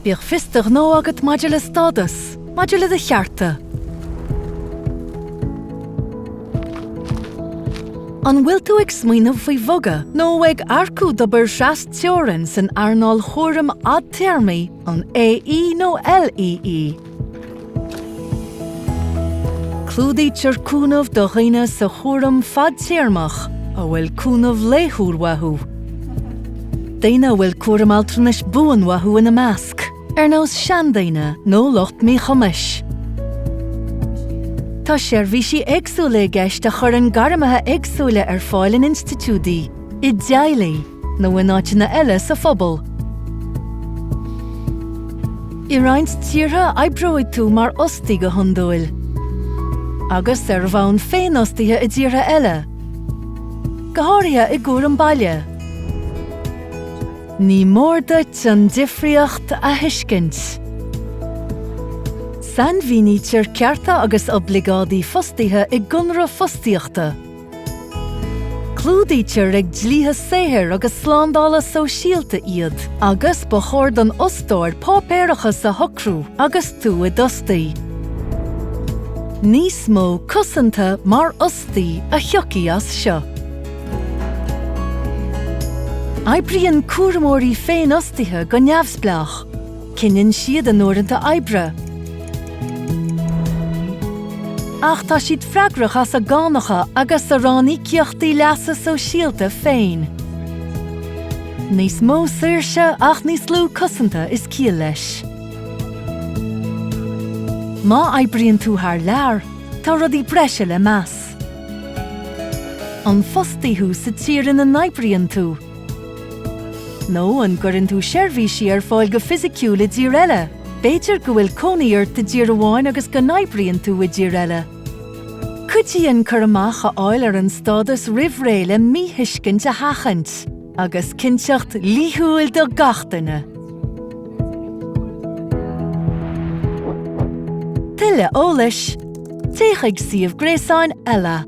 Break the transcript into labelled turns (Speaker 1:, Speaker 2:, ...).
Speaker 1: Bíodh fios do ghnó agat maidir le stádas, maidir le do chearta. An bhfuil tú ag smaoineamh faoi bhogadh nó ag earcú d'obair thras-teorann san earnáil chúraim fhadtéarmaigh, an AE nó LEE? Clúdaítear cúnamh do dhaoine sa chúram fadtéarmach a bhfuil cúnamh laethúil uathu, daoine a bhfuil cúram altranais buan uathu ina measc, ar nós seandaoine nó lucht míchumais. Tá seirbhísí éagsúla i gceist a chuireann gairmithe éagsúla ar fáil in institiúidí, i dteaghlaigh nó in áiteanna eile sa phobal. I roinnt tíortha oibreoidh tú mar fhostaí go hiondúil, agus ar bhonn féinfhostaithe i dtíortha eile, go háirithe i gcúram baile. Ní mór duit an difríocht a thuiscint. Sainmhínítear cearta agus oibleagáidí fostaithe i gconradh fostaíochta. Clúdaítear ag dlíthe saothair agus slándála sóisialta iad agus ba chóir don fhostóir páipéarachas a shocrú agus tú i d'fhostaí. Níos mó cosanta mar fhostaí a thiocfaidh as seo. Oibríonn cúramóirí féinfhostaithe go neamhspleách. Cinneann siad a n-uaireanta oibre. Ach tá siad freagrach as a gcánacha agus a ranníocaíochtaí leasa sóisialta féin. Níos mó saoirse ach níos lú cosanta is ciall leis. Má oibríonn tú thar lear, tá rudaí breise le meas. An fostaí thú sa tír ina n-oibríonn tú? Nó an gcuireann tú seirbhísí ar fáil go fisiciúil i dtír eile? B'fhéidir go bhfuil cónaí ort i dtír amháin agus go n-oibríonn tú i dtír eile. Cuidíonn cur amach a fháil ar an stádas roimh ré le míthuiscint a sheachaint, agus cinnteacht dhlíthiúil do gach duine. Tuilleadh eolais, téigh chuig suíomh gréasáin ELA.